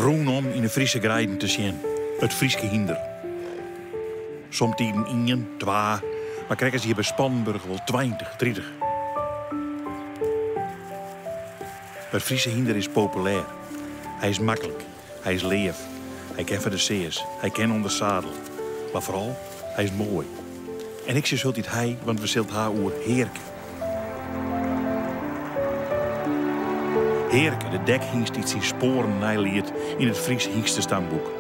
Rûnom yn de Fryske greiden te sjen, it Fryske hynder. Somtiden ien, twa, mar krekt as hjir by Spannenburch wol 20, 30. It Fryske hynder is populêr. Hy is maklik, hy is leaf, hy kin foar de seas, hy kin ûnder sadel. Mar foaral, hy is moai. En ik sis hieltyd hy, want we sille it ha oer Heerke. Heerke, de dekhynst dy't syn spoaren neiliet yn it Frysk hynstestamboek.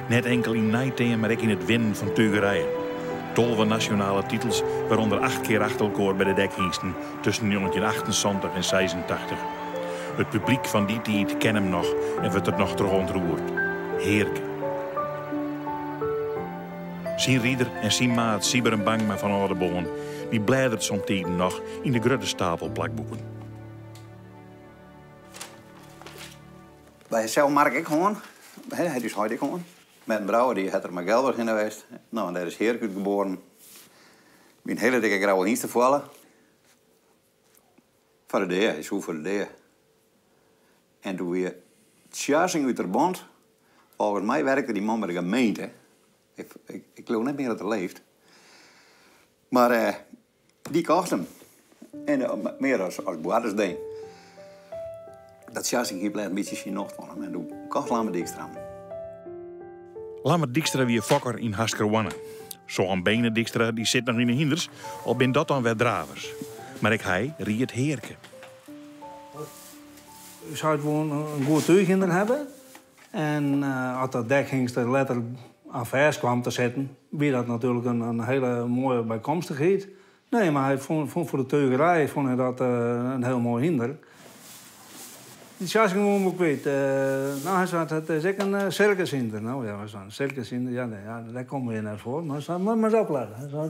Net inkel yn neiteam, mar ek yn it winnen fan tugerijen. 12 nasjonale titels, wêrûnder 8 kear achter elkoar by de dekhynsten tusken 1978 en 86. It publyk fan dy tiid ken him noch en wurdt der noch troch ûntroerd. Heerke. Syn rider en syn maat Sybren Bangma fan Aldeboarn, dy blêderet somtiden noch yn de grutte stapel plakboeken. Wy ha sels Mark ek hân. Hy hat ús heit ek hân. Met in brouwer, dy hat er mei Gelder hinne west. No, en dêr is Heerke út geboren. Wie in hiele dikke grauwe hynstefoarle. Foar de dea, hy soe foar de dea. En doe wie Tjassing út Terbant. Folgens my werkte dy man by de gemeente. Ik, ik, ik leau net mear dat er leeft. Mar eh, dy kocht him. En eh, mear as, as boartersding. Dat Tjassing hie in bytsje syn nocht fan him. En doe kocht Lammert Dijkstra him. Lammert Dijkstra wie fokker yn Haskerhoarne. Soan Bene Dijkstra dy sit noch yn de hynders, al bin dat dan wer dravers. Mar ek hy ried Heerke. Us heit woe in goed túchhynder hawwe. En as dat dekhynst der letter oan fêst kwam te sitten, wie dat natuerlik in hiele moaie bykomstichheid. Nee, mar hy fûn foar de tugerij fûn hy dat in hiel moai hynder. Dy Tjassing woe him wol kwyt. No, hy sei, it is ek in sirkushynder. No ja, wy seinen, sirkushynder, ja, nee, ja, dêr komme we net foar. Mar hy sei, moat mar ris oplette. Hy sei,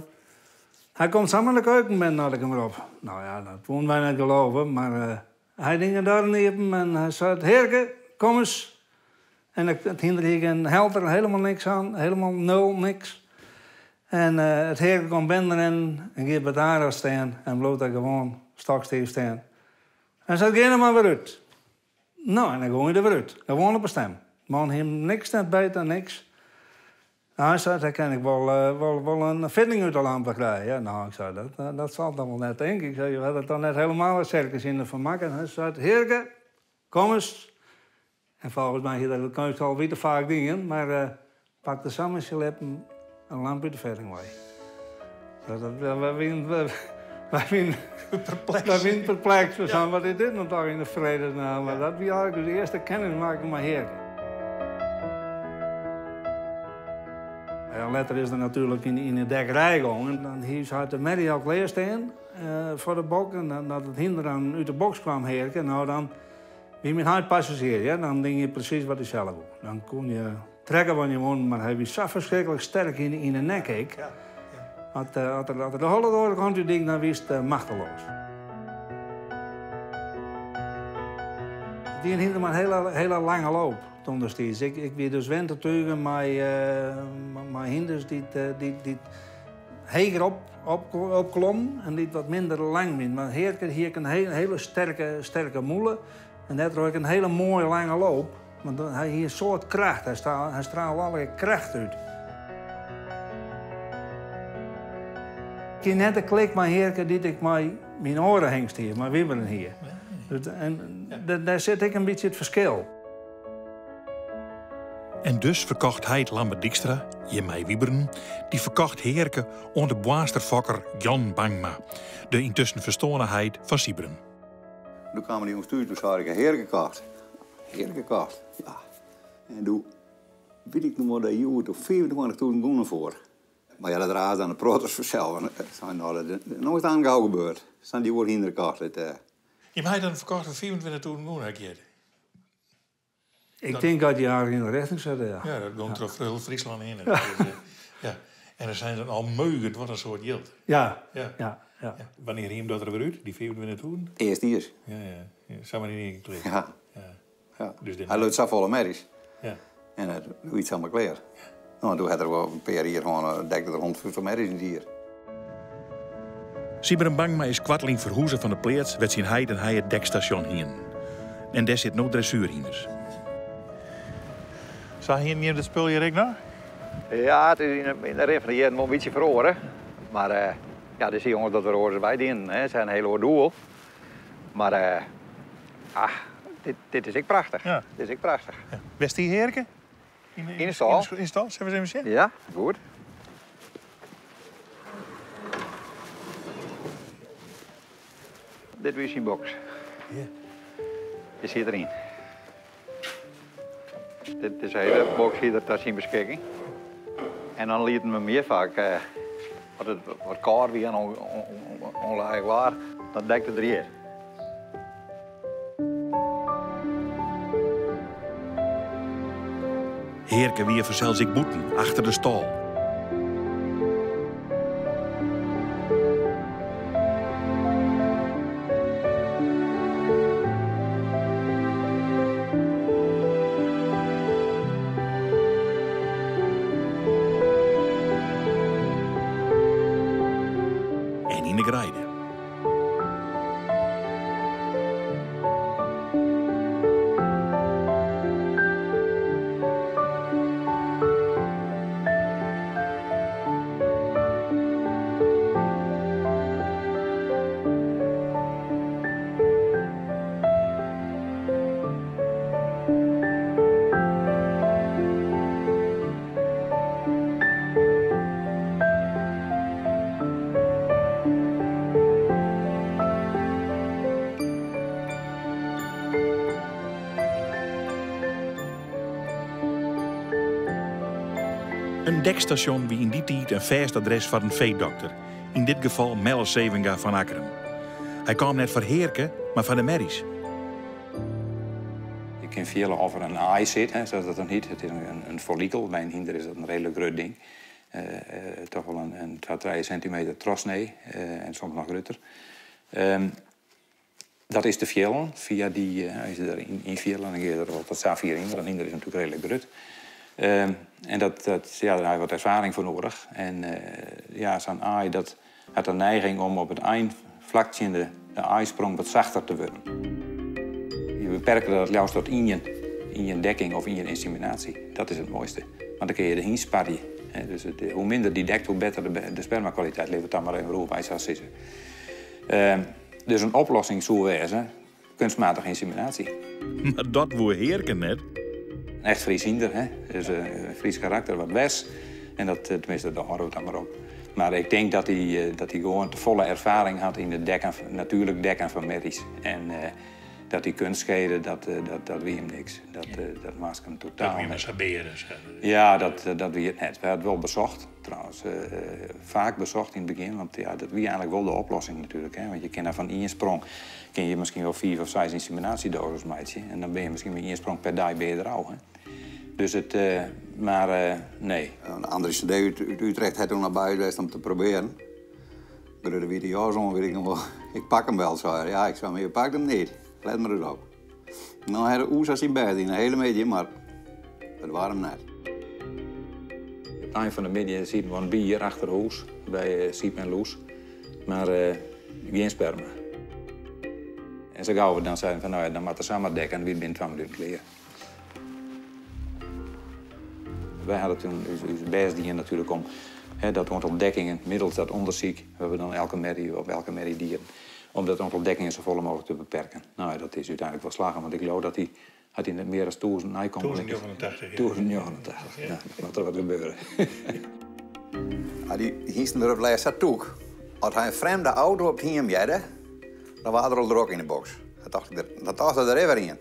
hy komt samar de keuken binnen as ik him rop. No ja, dat woene wy net gelove, mar hy die de doarren iepen en hy sei, Heerke, kom ris. En it hynder hie gjin halter, helemaal niks oan, helemaal nul, niks. En it Heerke komt binnenrinnen en giet by it aanrjocht stean en bliuwt dêr gewoan stokstiif stean. En sei, gean der mar wer út. No, en dan gong hy der wer út. Gewoan op 'e stim. Man hie him niks net beet, niks. Nou, hy sei, dêr kin ik wol, wol, wol in fitting út de lampe krije. Ja, no, ik sei, dat, dat sil dan wol net, tink ik. Ik sei, je ha der toch net helemaal in sirkushynder fan makke. En hy sei, Heerke, kom ris. En folgens my hie er dat keunst al wie te faak dien, mar uh, pakte sa mei syn lippen in lamp út de fetting wei. Dat, dat, wy wienen, wy wienen perpleks. Wy wienen perpleks. We seinen, wat is dit no toch yn de fredesnaam? Mar dat wie eigentlik de earste kennismakking mei Heerke. Ja, letter is er natuerlik yn de dekkerij gongen. Dan hie ús heit de merrie al klear stean uh, foar de bok. En dan, dat it hynder dan út de boks kwam, Heerke, nou dan Wie myn heit passazjier, hear, dan die hy presys wat hy sels woe. Dan koene je trekke wat je woenen, mar hy wie sa ferskriklik sterk yn 'e nek ek. As er de holle de oare kant út die, dan wiest machteloas. It wie in hynder mei in hiele, hiele lange loop toen destiids. Ik wie dus wend te tugen mei hynders dy't heger opklommen en dy't wat minder lang wienen. Mar Heerke hie ek in hiele sterke, sterke mûle en dêrtroch ek in hiele moaie lange loop. Want hy hie in soad kracht, hy straalde allegear kracht út. Ik hie net de klik mei Heerke dy't ik mei myn oare hengst hie, mei Wieberen hie. En dêr sit ek in bytsje it ferskil. En dus ferkocht heit Lambert Dijkstra, hjirmei Wieberen, dy ferkocht Heerke oan de Boarnster fokker Jan Bangma, de yntusken ferstoarne heit fan Sybren. Doe kamen dy jonges thús, doe sei ik, Heerke kocht. Heerke kocht, ja. En doe wit ik noch wol dat hjoed doe 25.000 gûne foar. Mar ja, dat raasde oan de protters fansels. En no, dat is noait aan gau gebeurd. Sa'n djoer hynder kocht. Jim heit dan ferkocht foar 25.000 gûne, ha ik heard. Ik tink dat dy aardich yn de rjochting sitte, ja. Ja, dat gong troch hiel Fryslân hinne. Ja. En dan seinen se al meugend, wat in soad jild. Ja, ja, ja. ja. Wannear hie him dat der wer út, dy 25.000? Earst jiers. Ja, ja. Samar yn ien kear klear. Ja. ja. ja. Dus Hy luts safolle merries. Ja. En it wie samar klear. No, doe hat er wol in pear jier hân, dekte er 150 merries yn it jier. Sybren Bangma is koartlyn ferhûze fan de pleats wêr't syn heit en hy it dekstasjon hienen. En dêr sit no dressuerhynders. Sa hienen jim dit spul hjir ek noch? Ja, it is yn de rin fan de jierren wol in bytsje feroare. Mar ja, dizze jonges dogge it wer oars as wy dienen. Hè. Se ha in hiel oar doel. Mar ah, dit is ek prachtich. Ja. Dit is ek prachtich. Ja. Wêr stie Heerke? Yn de stâl. Yn de stâl? Sille we ris even sjen? Ja, goed. Dit wie syn boks. Ja. Dit siet deryn. Dit is hele boks hie er ta syn beskikking. En dan lieten we him hjir faak, as it wat kâld wie en ûnlijich waar, dan dekte er hjir. Heerke wie fansels ek bûten, achter de stâl. En yn de greide. In dekstasjon wie yn dy tiid in fêst adres foar in feedokter, yn dit gefal Melle Zevenga fan Akkrum. Hy kaam net foar Heerke, mar foar de merries. Je kin fiele oft der in aai sit, hè, sa't dat dan hyt. It is in follikel, by in hynder is dat in reedlik grut ding. Toch wol in twa, trije sintimeter trochsnee en soms noch grutter. Dat is te fielen fia dy, as je der yn fiele, dan gean je der wol tot safier yn, want in hynder is natuerlik reedlik grut. En dat, dat, ja, dêr ha je wat erfaring foar nedich. En ja, sa'n aai dat hat de neiging om op it ein flak tsjin de aaisprong wat sachter te wurden. Je beperke dat it leafst tot ien dekking of ien ynseminaasje. Dat is it moaiste. Want dan kinne je de hynst sparje. Dus hoe minder dy dekt, hoe better de spermakwaliteit. Litte we it dan mar even rûchwei sa sizze. Dus in oplossing soe wêze, kunstmatige ynseminaasje. Mar dat woe Heerke net. In echt Fries hynder, hè? Dus in Fries karakter wat wes. En dat, tenminste, daar hâlde we it dan mar op. Mar ik tink dat hy, dat hy gewoan te folle erfaring hat yn it dekken, natuerlik dekken fan merries. En dat dy kunstskede, dat, dat wie him niks. Dat, dat moast him totaal Dat wie net. sa bearen. Ja, dat wie it net. We ha it wol besocht, trouwens. Faak besocht yn it begjin, want ja, dat wie eigenlik wol de oplossing natuerlik. Hè? Want je kinne fan ien sprong kinne je miskien wol fiif of seis ynseminaasjedoses meitsje. En dan binne je miskien mei ien sprong per dei binne je der ôf. Hè? Dus it, mar nee. De Andries CD út Utrecht hat toen noch by ús west om te probearjen. Grutte wite jas oan, wit ik noch wol. Ik pak him wel, sei er. Ja, ik sei, mar je pakt him net. Let mar ris op. No hat er oe syn bêst dien, de hiele middei, mar it waard him net. Op it ein fan de middei sieten we oan it bier achter hûs by Siep en Loes, mar gjin sperma. En sa gau we dan seiden fan no ja, dan moat er samar dekke en wie it binnen twa minuten klear. Wy hadden toen ús bêst dien natuerlik om dat oantal dekkingen, middels dat ûndersyk, wat we dan elke merrie op elke merrie dienen, om dat oantal dekkingen safolle mooglik te beperken. No ja, dat is úteinlik wol slagge, want ik leau dat hy hat hy net mear as tûzen neikommelingen. 1089, ja. 1089, ja. Dan moat der wat gebeure. Ah, dy hynsten wurde op 't lêst sa tûk. As hy in frjemde auto op it hiem hearde, dan waard er al drok yn de boks. Dan tocht ik der, dan tocht er der is wer ien.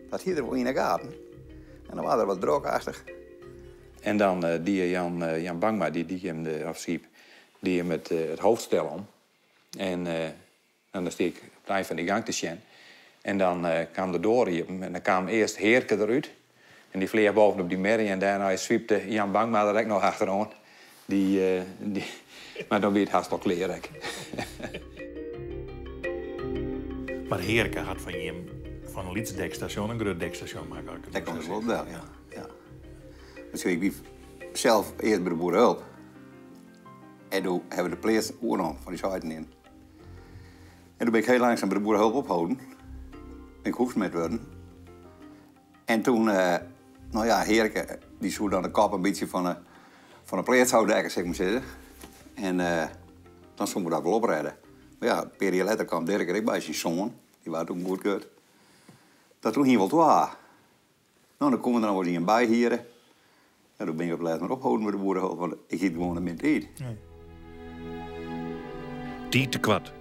Dat hie er wol yn 'e gaten. En dan waard er wat drokachtich. En dan die Jan, Jan Bangma, dy die him de, of Siep, die him it hoofdstel om. En dan stie ik op it ein fan dy gang te sjen. En dan kaam de doar iepen en dan kaam earst Heerke derút. En dy fleach bovenop dy merrie en dêrnei swypte Jan Bangma der ek noch achteroan. Dy, dy, mar dan wie it hast al klear ek. Mar Heerke hat fan jim fan in lyts dekstasjon in grut dekstasjon makke, as ik it Dêr sa komt it wol sis. del, ja. Ja. Mar ik wie sels earst by de boerehulp. En doe hawwe we de pleats oernommen fan dy seiten yn. En doe bin ik hiel langsum by de boerehulp opholden. Ik hoefsmid wurden. En toen No ja, Heerke, dy soe dan de kop in bytsje fan 'e fan 'e pleats ôfdekke, sil ik mar sizze. En dan soene we dat wol oprêde. Mar ja, in pear jier letter kaam Dirk der ek by, syn soan. Dy waard toen goedkeurd. Dat toen hie wol twa. No, dan komme der noch wolris ien by hiere. Ja, doe bin ik op it lêst mar opholden mei de boerehulp, want ik hie it gewoan net mear tiid. Tiid tekoart,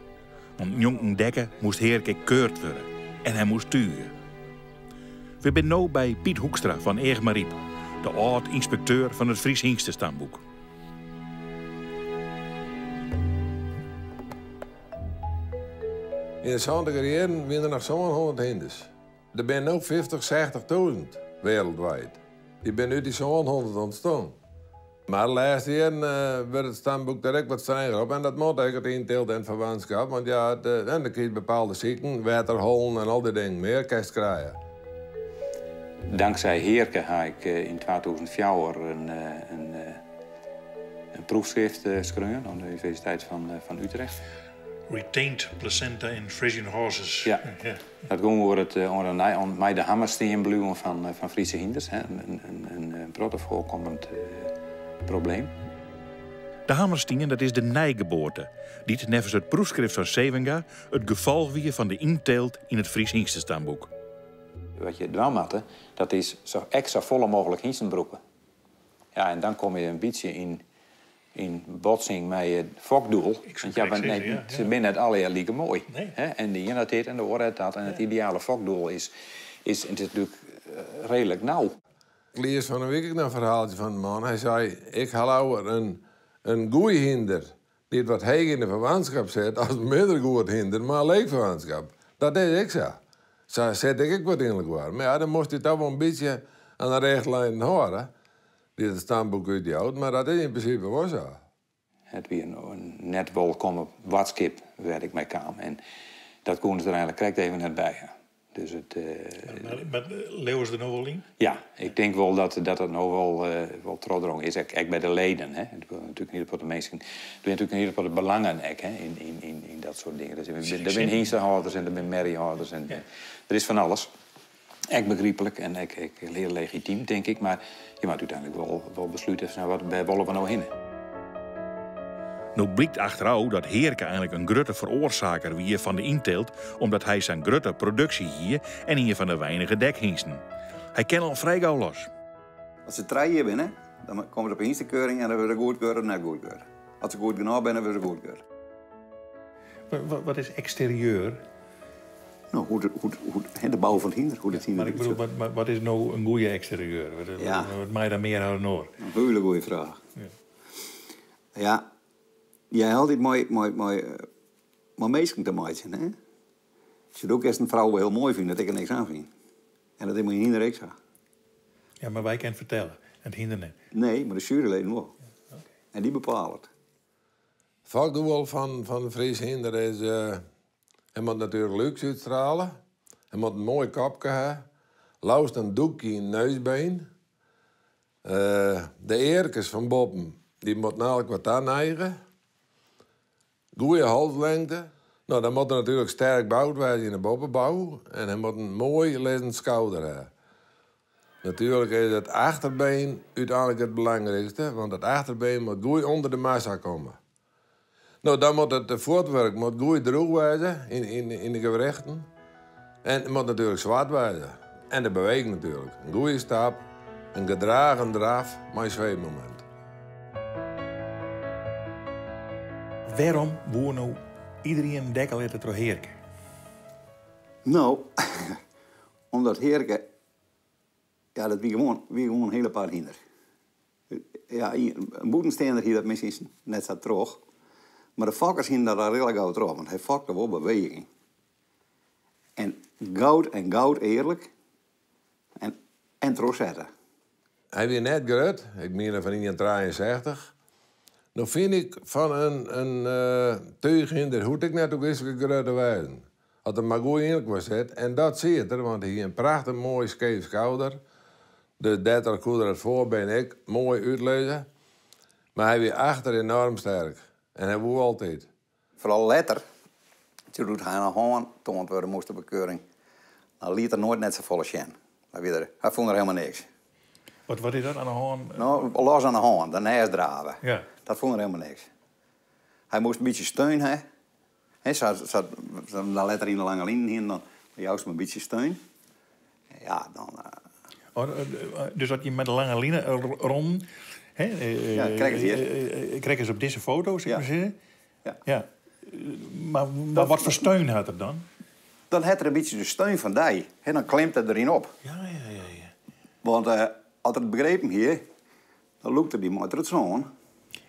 want njonken dekke moast Heerke ek keurd wurde en hy moast tuge. We binne no by Piet Hoekstra fan Eagmaryp, de âld-ynspekteur fan it Fries Hynstestamboek. Yn de santiger jierren wiene der noch sânhûndert hynders. Der binne no fyftich, sechtichtûzen wereldwijd. Dy binne út dy sânhûndert ûntstien. Mar de lêste jierren wurdt it stamboek der ek wat strenger op en dat moat ek, it yntylt en ferwantskap, want ja, dan kinst bepaalde sykten, wetterhollen en al dy dingen mear kinst krije. Danksij Heerke ha ik yn 2004 in proefskrift skreaun oan de Universiteit fan Utrecht. Retained placenta in Frisian horses. Ja, dat gong oer it mei de hammer stean bliuwen fan Fryske hynders, in protte foarkommend probleem. De hammerstien, dat is de nijgeboarte, dy't neffens it proefskrift fan Zevenga it gefolch wie fan de ynteelt yn it Frysk Hynstestamboek. Wat je dwaan moatte, dat is ek sa folle mooglik hynsten brûke. Ja, en dan komme je in bytsje yn botsing mei it fokdoel. Want ja, want nee, se binne net allegear like moai. Hè? En de ien hat dit en de oar hat dat. En it ideale fokdoel is, it is natuerlik reedlik nau. Ik lies fan 'e wike ek noch in ferhaaltsje fan in man. Hy sei, ik ha leaver in goeie hynder dy't wat heger yn de ferwantskap sit as in minder goed hynder mei in leech ferwantskap. Dat is ek sa. Sa sit ik ek wat yn elkoar. Mar ja, dan moast dy toch wol in bytsje oan de richtlijnen hâlde dy't it stamboek útjout, mar dat is yn prinsipe wol sa. It wie in net wolkomme boadskip wêr't ik mei kaam en dat koene se der eigenlik krekt even net by ha. Dus it, Mar leauwe se der no wol yn? Ja, ik tink wol dat dat no wol trochdrongen is, ek by de leden. Hè. It binne natuerlik in hiele protte minsken, der binne natuerlik in hiele protte belangen ek, hè, yn dat soart dingen. Dus der binne hynstehâlders en der binne merjehâlders en der is fan alles. Ek begryplik en ek hiel legitym, tink ik, mar je moatte úteinlik wol beslute fan wêr wolle we no hinne. No blykt achterôf dat Heerke eigenlik in grutte feroarsaker wie fan de ynteelt, omdat hy sa'n grutte produksje hie en ien fan de weinige dekhynsten. Hy kin al frij gau los. As se trije jier binne, dan komme se op 'e hynstekeuring en dan wurde se goedkeurd of net goedkeurd. As se goed genôch binne, wurde se goedkeurd. Wat is eksterieur? No, hoe de bou fan it hynder, hoe it hynder Mar ik bedoel, wat is no in goede eksterieur? Wat mei dan mear as in oar? In hiele goede fraach. Ja, je ha altyd mei minsken te meitsjen, hè? Sjoch, do kinst in frou wol hiel moai fine, dat ik der niks oan fyn. En dat is mei in hynder ek sa. Ja, mar wy kinne it fertelle en it hynder net. Nee, mar de sjueryleden wol. En dy bepale it. Fokdoel fan de Fryske hynder is, hy moat natuerlik lúks útstrale, hy moat in moai kopke ha, leafst in doekje yn it neusbeen. De earkes fan boppen, dy moatte elk wat taneigen. Goeie halslengte. No, dan moat er natuerlik sterk boud wêze yn de boppebou en hy moat in moai lizzend skouder ha. Natuerlik is it achterbeen úteinlik it belangrykste, want it achterbeen moat goed ûnder de massa komme. No, dan moat it fuotwurk moat goed droech wêze yn de gewrichten. En it moat natuerlik swart wêze. En de beweging natuerlik. In goede stap, in gedragen draf mei sweefmomint. Wêrom woe no iderien dekke litte troch Heerke? No, omdat Heerke, ja, dat wie gewoan in hiele apart hynder. Ja, in bûtensteander hie dat miskien net sa troch. Mar de fokkers hiene dat al hiel gau troch, want hy fokte wol beweging. En goud en goud earlik en trochsette. Hy wie net grut, ik miende fan 1,63. No fyn ik fan in túchhynder hoecht ek net ôfgryslike grut te wêzen. As er mar goed yn elkoar sit, en dat siet er, want hy hie in prachtich moai skeef skouder. Dus dêrtroch koe er it foarbeen ek moai útlizze. Mar hy wie achter enorm sterk en hy woe altyd. Foaral letter, doe't hy oan 'e hân toand wurde moast op 'e keuring, dan liet er noait net safolle sjen. Hy fûn der helemaal niks. Wat, wat is dat oan de hân? No, los oan de hân, derneist drave. Ja. Dat fûn er helemaal niks. Hy moast in bytsje steun ha. Hè, sa, sa, sa dan letter yn de lange linen hienen, dan joust him in bytsje steun. Ja, dan... Oh, dus as je mei de lange line rûnen, hè, Ja, krekt as hjir. Krekt as op dizze foto, sil ik Ja. mar sizze. Ja. Ja. Mar, mar wat foar steun hat er dan? Dan hat er in bytsje de steun fan dy. Hè, dan klimt er deryn op. Ja, ja, ja, ja. Want as er it begrepen hie, dan lûkt er dy mei troch it sân.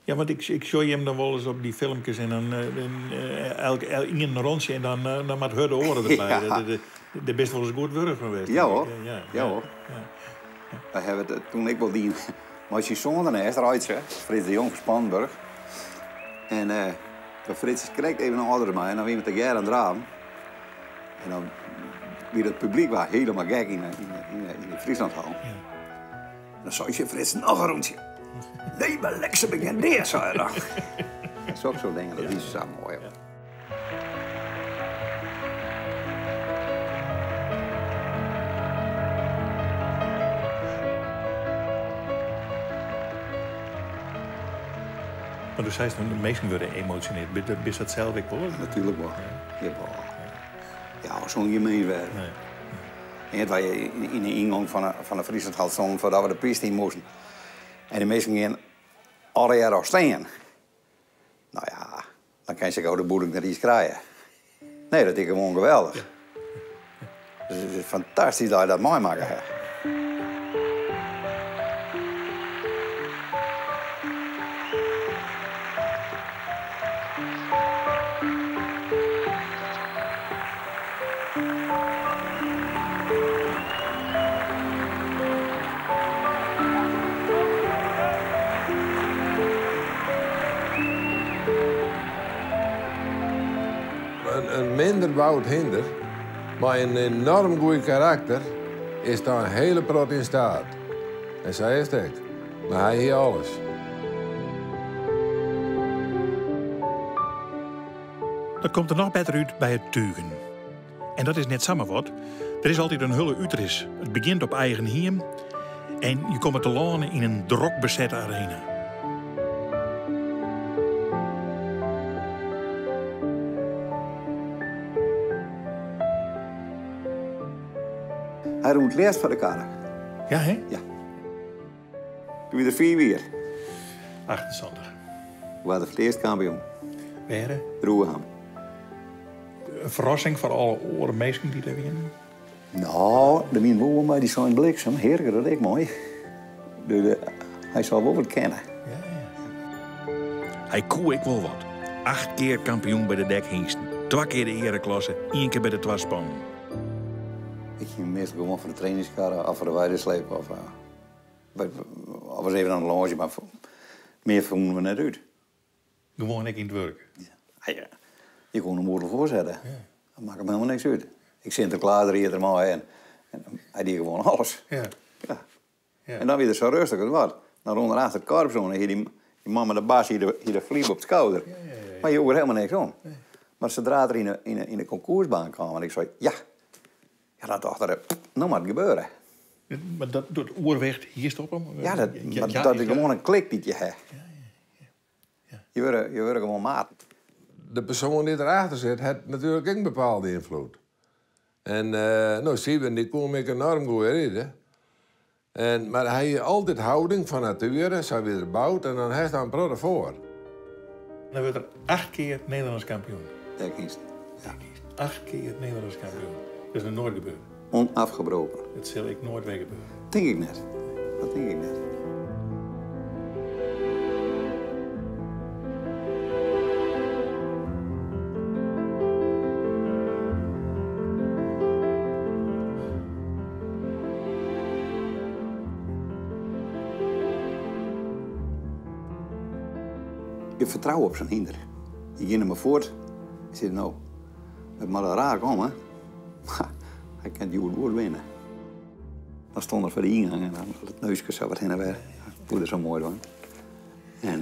Ja, want ik sjoch jim dan wolris op dy filmkes en dan elk ien rûntsje en dan moat hurd de oare derby. Ja. Dêr bist wolris goed wurch fan west, Ja, tink ik. hoor. Ja, Ja, hoor. Ja. Wy hawwe it toen ek wol dien mei syn soan derneist, Reitse, Frits de Jong fan Spannenburg. En Frits is krekt even âlder as my en dan wiene we tegearre oan it draven. En dan wie dat publyk waar helemaal gek yn de Frieslandhal. Ja. En dan sei ze, Frits, noch in rûntsje. Nee, maar lekker ben ik neer, zei hij dan. Zulke soort dingen, dat is zo mooi. Ja. Maar do seist, de minsken wurde emosjonearre. Bist dat sels ek wol? Natuerlik wol. Ja. Ja, sûnder gjin mins wer. Nee. En it wie yn de yngong fan de Frieslandhal stonden foardat we de piste yn moasten. En de minsken gean allegear al stean. Nou ja, dan kin se gau de boeding net iens krije. Nee, dat is gewoan geweldich. Ja. Dus it is fantastysk dat je dat meimakke ha. Een minder boud hinder, mar in enorm goed karakter, is daar in hiele protte yn steat. En sa is it ek. Mar hy hie alles. Dat komt der noch better út by it tugen. En dat is net samar wat. Der is altyd in hiele útris. It begjint op eigen hiem en je komme telâne yn in drok besette arena. Hy rûn it leafst foar de karre. Ja, hè? Ja. Toen wie er 4 jier. 78. We waren de eerste kampioen. Wêr? Droegeham. In ferrassing foar alle oare minsken dy't der wienen? No, der wienen wol mei dy sein bliksem. Heerlijk, dat ik moai. Hy sil wol wat kenne. Ja, ja. Hy koe ek wol wat. 8 kear kampioen by de dekhynsten. 2 kear de ereklasse, 1 kear by de twaspannen. Ik ging meestal gewoon voor de trainingskarren of voor de weidesleep. Of was even aan de loge, maar meer vonden we net uit. Gewoan ek yn it wurk? Ja, ja. Je kon hem oorlog voorzetten. Ja. Dat maakt hem helemaal niks uit. Ik Sinterklaas reed er maar en hij deed gewoon alles. Ja. Ja. Ja. En dan weer zo rustig als wat. Dan rond erachter het korps en hier die man met de bas hier de vlieg op het schouder. Ja. Maar je hoort helemaal niks om. Nee. Maar zodra er in de concoursbaan kwam, en ik zei, ja. Ja, dan dacht er, nou moet het gebeuren. Maar dat doet oerwecht hier stoppen? Ja, Ja, maar ja, dat is is dat- gewoon een klik die je hebt. Ja. Je wordt gewoon maat. De persoon die erachter zit, heeft natuurlijk ook een bepaalde invloed. En Sieben, die kon ik enorm goed rijden. Maar hij had altijd houding van nature, zij weer bouwt en dan heeft hij een protte voor. Dan wordt er 8 keer Nederlands kampioen. Dekhynst. Ja. 8 keer Nederlands kampioen. Dat is nog nooit gebeurd. Onafgebroken. Dat zal ik nooit weer gebeuren. Denk ik net. Dat denk ik net. Je vertrouwt op zijn hinder. Je gaat hem maar voort. Je zegt, nou, het moet er raak om, hè. Hij kan die woord winnen. Dan stond er voor de ingang en dan het neusje zo wat heen en weer. Dat voelde zo mooi dan. En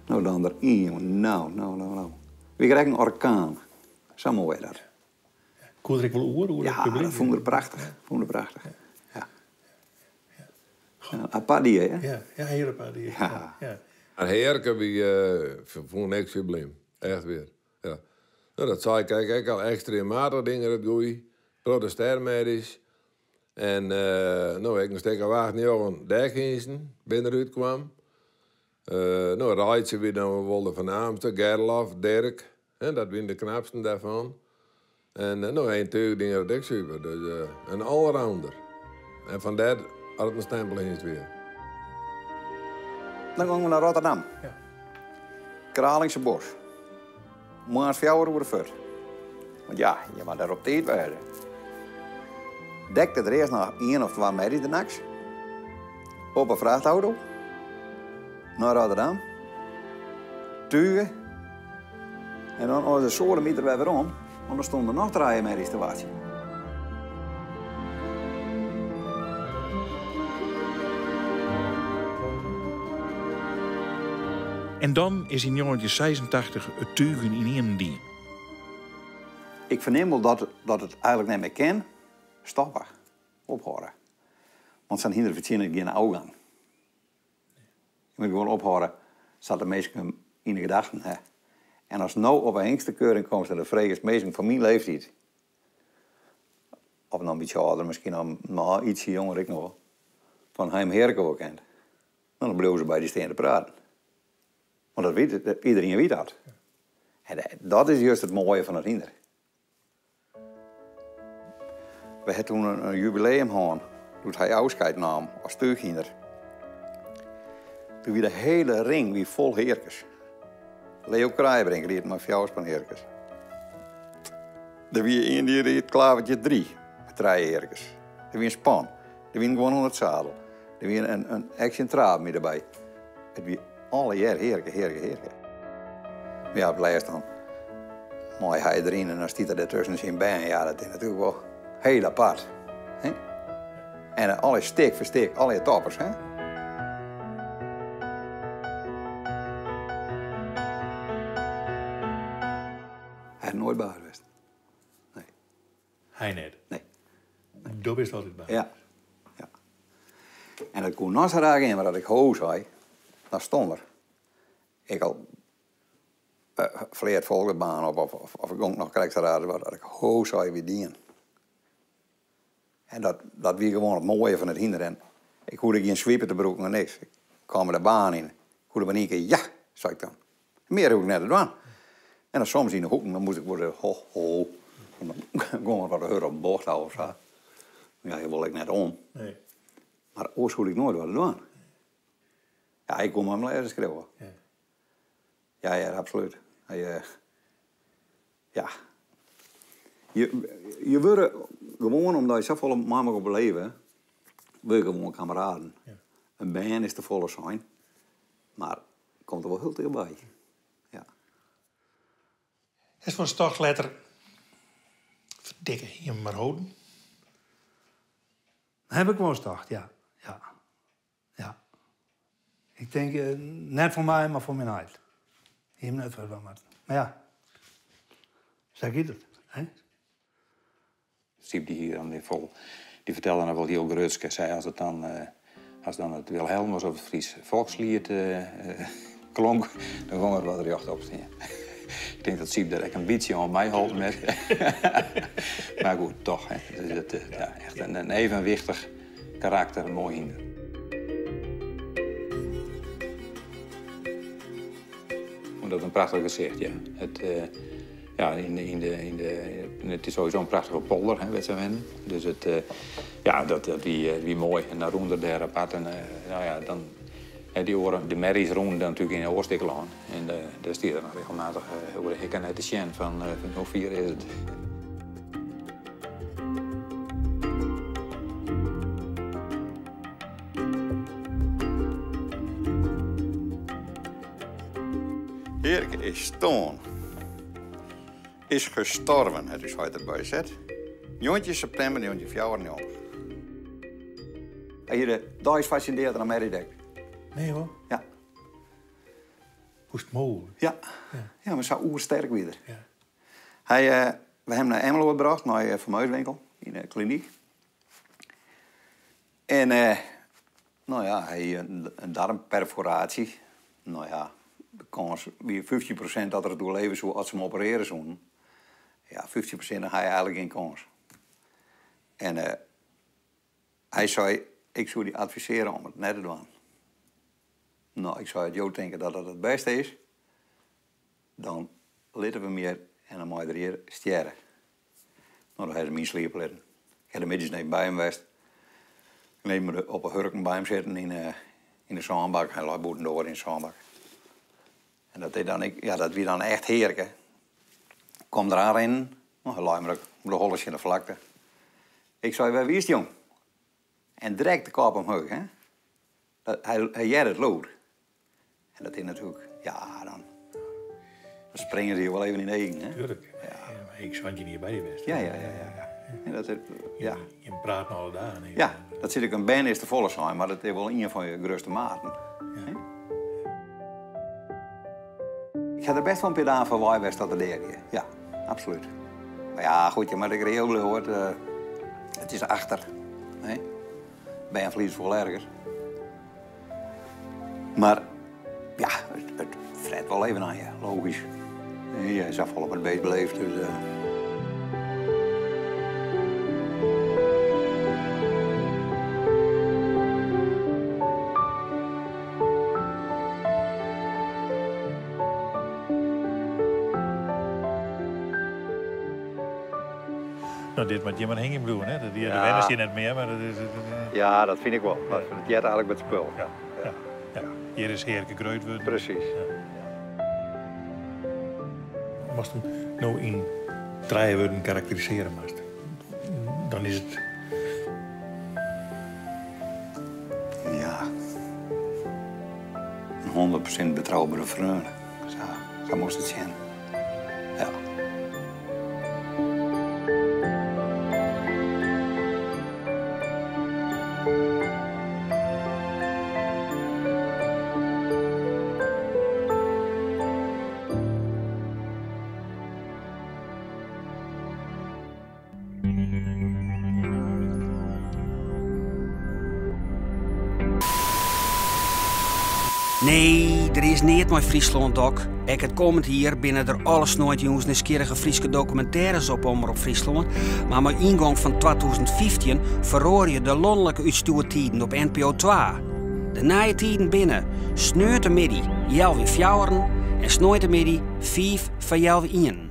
nou dan erin, jongen. Nou, nou, nou, nou. We krijgen een orkaan. Zo mooi dat. Koe er ik wel oer, oer Ja, het publiek? dat vond ik prachtig. Vond ik prachtig. Ja. Ja. Apart dier, hè? Ja, ja, hiel apart dier. Ja. Ja. En Heerke wie, fûn ik sublym. Echt wier. Ja. No, dat sei ik ek al, ekstreem matich dingen it goeie. Protestearmerries. En no, ek in stik of acht, njoggen dekhynsten binne derút kwam. No, Reitse wie dan wol de foarnaamste, Gerlof, Dirk, hè, dat wiene de knapsten dêrfan. En no, en tuurlijk die dat ek super. Dus in allrounder. En fan dêr hat it in stempelhynst wie. Dan gongen we nei Rotterdam. Ja. Kralingse Bos. Moarns fjouwer oere fuort. Want ja, je moat dêr op tiid wêze. Dekte der earst noch ien of twa merries de nachts. Op 'e frachtauto. Nei Rotterdam. Tuge. En dan as de soademiter wer werom, want dan stonden der noch trije merries te wachtsjen. En dan is yn njoggentjinhûndertseisentachtich it tugen ynienen dien. Ik fernim wol dat it eigenlik net mear kin. Stoppe. Ophâlde. Want sa'n hynder fertsjinnet gjin ôfgang. Je moatte gewoan ophâlde sa't de minsken him yn de gedachten ha. En ast no op 'e hynstekeuring komst en dan fregest minsken fan myn leeftyd, of noch in bytsje âlder, miskien noch, no, ytsje jonger ek noch wol, fan ha jim Heerke wol kend? No, dan bliuwe se by dy stean te praten. Want dat wit, iederien wit dat. En dat is juist it moaie fan it hynder. We ha toen in jubileum hân, doe't hy ôfskeid naam as túchhynder. Toen wie de hele ring wie fol hearkes. Leo Kraaijenbrink ried mei fjouwer hearkes. Der wie ien dy ried klavertje 3 mei trije hearkes. Der wie in span, der wienen guon oan it sadel. Der wie in action traap mei derby. It wie allegear hearke, hearke, hearke. Mar ja, op it lêst dan mei hy deryn en dan stiet er dêr tusken syn bern. Ja, dat is natuerlik wol heel apart. Hè? En alle stik foar stik, alle toppers. Hè? Hy hat noait baas west. Nee. Hy net? Nee. Do bist altyd baas? Ja. Ja. En dat koe noch sa raar gean, mar as ik ho sei, dan stond er. Ik al fleat folk de baan op of ik gong noch krekt sa raar as wat ik ho sei wie dien. En dat wie gewoan it moaie fan it hynder. En ik hoegde gjin swipe te brûken en niks. Ik kwam de baan yn. Ik hoegde mar ien kear ja, sei ik dan. Mear hoech ik net te dwaan. En dan soms yn de hoeken, dan moast ik wol ho, ho. En dan gong er wat hurd op de bocht ôf of sa. Ja, je wol ik net om. Nee. Mar oars hoegde ik noait wat te dwaan. Ja, ik koe mei him lêzen skriuwe. Ja. Ja, ja, absoluut. Hy ja. Je wurde gewoan, omdat je safolle mei elkoar beleve, wurde je gewoan kameraden. Ja. In bern is te folle sein, mar komt der wol hiel tichtby. Ja. Is fan stocht letter ferdikke, hie him mar holden? Heb ik wol tocht, ja. Ja. Ja. Ik tink, net foar my, mar foar myn heit. Hie him net foar dwaan moatten. Mar ja, sa giet it, hè? Siep die hier dan weer vol. Die fertelde noch wol hiel grutsk. Hy sei, as it dan as dan it Wilhelmus of it Fries volkslied klonk, dan gong er wat rjochtop stean. Ik tink dat Siep dêr ek in bytsje oan meiholpen hat. Mar goed, toch. Hè. Dus it, ja, echt in evenwichtich karakter, in moai hynder. Ik fûn dat in prachtich gesicht, ja. It ja, yn de, yn de, yn de, it is sowieso in prachtige polder, hè, wêr't se wennen. Dus it, ja, dat wie moai. En dan rûn er dêr apart en nou ja, dan, hè, dy oare, de merries rûnen dan natuerlik yn in oar stik lân. En dêr stie er dan regelmatich oer de hikken nei te sjen fan hoe fier is it. Heerke is stoarn. Is gestorven, het is heit derby set. 19 septimber 1994. Hy hie de deis foar syn dea der in merrie dekt. Nee hoor. Ja. Hoe is it mooglik? Ja. Ja. Ja, mar sa oersterk wie er. Ja. We hawwe him nei Emmeloord brocht, nei Vermeuswinkel, yn de klinyk. En Nou ja, hy hie in darmperforatie. No ja, de kâns wie 15% dat er it oerleve soe as se him operearje soenen. Ja, 15% dan ha je eigenlik gjin kâns. En hy sei, ik soe dy advisearje om it net te dwaan. No, ik sei, as jo tinke dat dat it bêste is, dan litte we him hjir en dan mei er hjir stjerre. No, dan ha se him ynsliepe litten. Ik ha de middeis even by him west. Even op 'e hurken by him sitten yn de sânbak. Hy lei bûtendoar yn de sânbak. En dat is dan ek, ja, dat wie dan echt hearlik, hè. Kom der oanrinnen, no, hy lei mar op de holle tsjin de flakte. Ik sei, wêr wiest, jong? En direkt de kop omheech, hè. Hy hearde it lûd. En dat is natuerlik, ja, dan springe se je wol even yn de eagen, hè. Tuurlijk. Ja. Ik 17 jier by dy west. Ja, ja, ja, ja. En dat is, ja. Je praten alle dagen. Ja, dat sit ik in bern is te folle sein, mar dat is wol ien fan je grutste maten. Ja. Ik ha der bêst wol in pear dagen foar wei west dat er dea wie. Ja, absolút. Mar ja, goed, je moatte ek reëel bliuwe. It, eh, it is achter. Nee? Bern ferlieze folle erger. Mar ja, it, it fret wol even oan je, logysk. Nee, je is folop it beest beleefd, dus. Uh... No, dit moat hjir mar hingjen bliuwe, hè? De wenners hjir net mear, mar dat is... Ja, dat fyn ik wol. Dat heart eigenlik by it spul. Ja, ja. ja. Hjir is Heerke grut wurden. Presys. Ja. Moatst him no yn trije wurden karakterisearje moatst, dan is it... Ja. In 100% betroubere freon. Sa, sa moatst it sjen. Ja. Nee, der is neat mei Fryslân Dok. Ek it kommend jier binne der alle sneintejûns nijsgjirrige Fryske dokumintêres op Omrop Fryslân, mar mei yngong fan 2015 feroarje de lanlike útstjoertiden op NPO 2. De nije tiden binne sneontemiddei healwei fjouweren en sneintemiddei fiif foar healwei ienen.